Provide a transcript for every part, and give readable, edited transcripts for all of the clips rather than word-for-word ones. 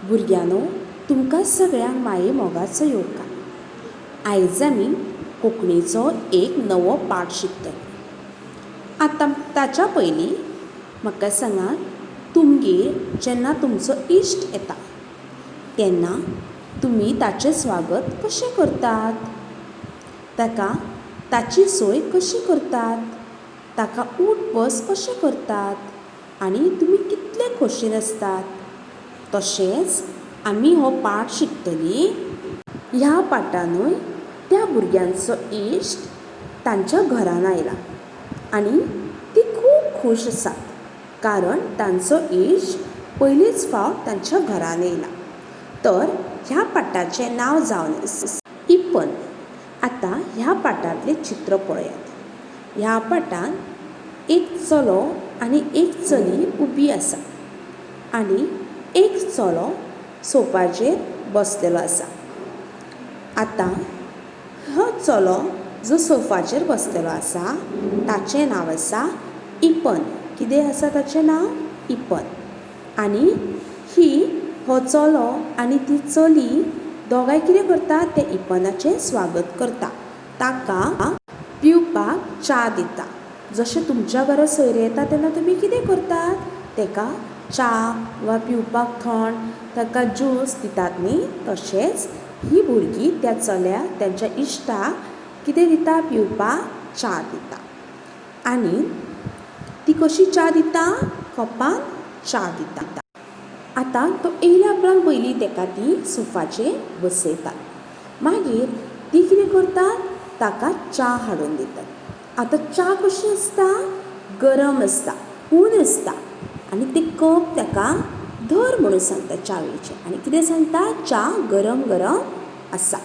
भुरग्यांनो, तुमकां सगळ्यांक माये मोगाचो येवकार. आयज आमी कोंकणीचो एक नवो पाठ शिकतले. आतां ताच्या पयलीं म्हाका सांगात, तुमगेर जेन्ना तुमचो इश्ट येता तेन्ना तुमी ताचें स्वागत कशें करतात? ताका ताची सोय कशी करतात? ताका उठ बस कशें करतात? आनी तुमी कितले खोशयेन आसतात? तशेंच आमी हो पाठ शिकतलीं. ह्या पाठानूय त्या भुरग्यांचो इश्ट तांच्या घरान आयला आनी तीं खूब खूश आसात कारण तांचो इश्ट पयलीच फावट तांच्या घरान येयला. तर ह्या पाठाचें नांव जावन आसा इपन. आतां ह्या पाठांतलें चित्र पळयात. ह्या पाठांत एक चलो आनी एक चली उबी आसा आनी एक चलो सोफाचेर बसलेलो आसा. आतां हो चलो जो सोफाचेर बसलेलो आसा ताचें नांव आसा इपन. कितें आसा ताचें नांव? इपन. आनी ही हो चलो आनी ती चली दोगांय कितें करता, ते इपनाचें स्वागत करता, ताका पिवपाक च्या दिता. जशें तुमच्या घरा सोयरे येता तेन्ना तुमी कितें करतात, ताका च्या वा पिवपाक थंड, ताका ज्यूस दितात न्ही, तशेंच ही भुरगीं त्या चल्याक तांच्या इश्टाक कितें दिता, पिवपाक च्या दिता. आनी ती कशी च्या दिता, कपान च्या दिता. आतां तो येयल्या उपरांत पयलीं ताका ती सोफाचेर बसयतात. मागीर ती कितें करतात, ताका च्या हाडून दितात. आतां च्या कशी आसता, गरम आसता, हून आसता. आनी तें कप ताका धर म्हणून सांगता च्यावेचें. आनी कितें सांगता, च्या गरम गरम आसा.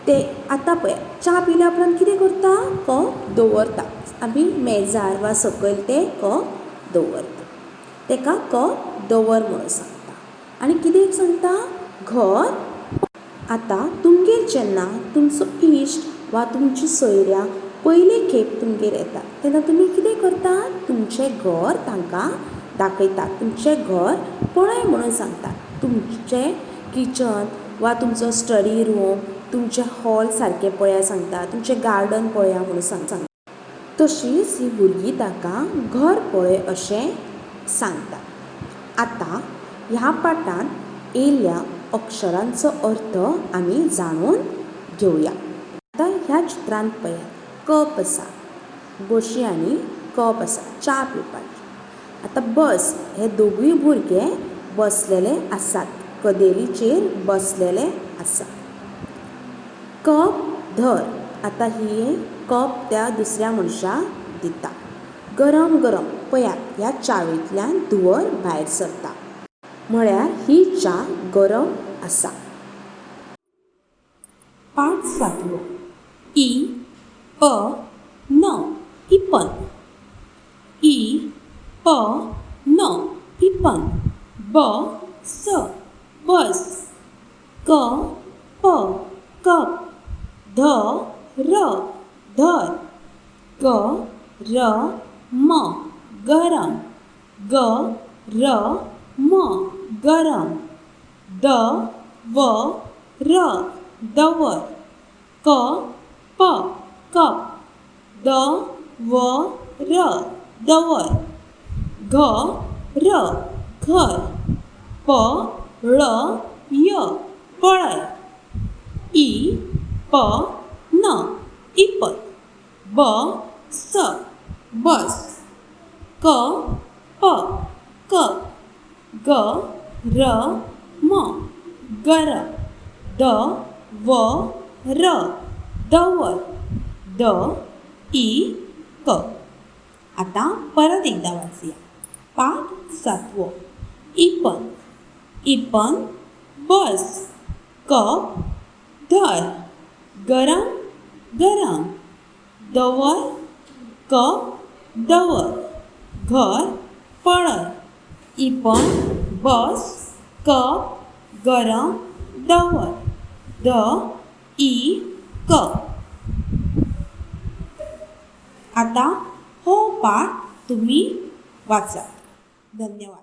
ते आतां पळयात, च्या पिल्या उपरांत कितें करता, कप दवरता. आमी मेजार वा सकयल तें कप दवरता. ताका कप दवर म्हणून सांगता आनी कितें सांगता, घर. आतां तुमगेर जेन्ना तुमचो इश्ट वा तुमची सोयऱ्यां पयले खेप तुमगेर येतात तेन्ना तुमी कितें करतात, तुमचें घर तांकां दाखयतात, तुमचें घर पळय म्हणून सांगतात. तुमचें किचन वा तुमचो स्टडी रूम, तुमचें हॉल सारकें पळया सांगता, तुमचें गार्डन पळया म्हणून सांगता. तशींच ही भुरगीं ताका घर पळय अशें सांगता. आतां ह्या पाठांत येयल्ल्या अक्षरांचो अर्थ आमी जाणून घेवया. आतां ह्या चित्रांत पळयात, कप आसा, बशी आनी कप आसा च्या पिवपाची. आतां बस, हे दोगूय भुरगे बसलेले आसात, कदेलीचेर बसलेले आसा. कप धर, आतां ही कप त्या दुसऱ्या मनशाक दिता. गरम गरम, पळयात ह्या च्यावेंतल्यान धुंवर भायर सरता, म्हळ्यार ही च्या गरम आसा. पाठ सातवो. इ प न इपन. इ प न इपन. ब स बस. क प कप. ध र धर. ग र म गरम. ग र म गरम. The व र दवर. क प कप. The व र दवर. घ र घर. प ळ य पळय. इ प न इपन. ब स बस. क प कप. ग र म गरम. The व र दवर. The इ क. आतां परत एकदां वाचया. पाठ सातवो. इपन. इपन बस. कप धर. गरम गरम. दवर कप दवर. घर पळय. इपन बस कप गरम दवर. The इ क. आतां हो पाठ तुमी वाचात. धन्यवाद.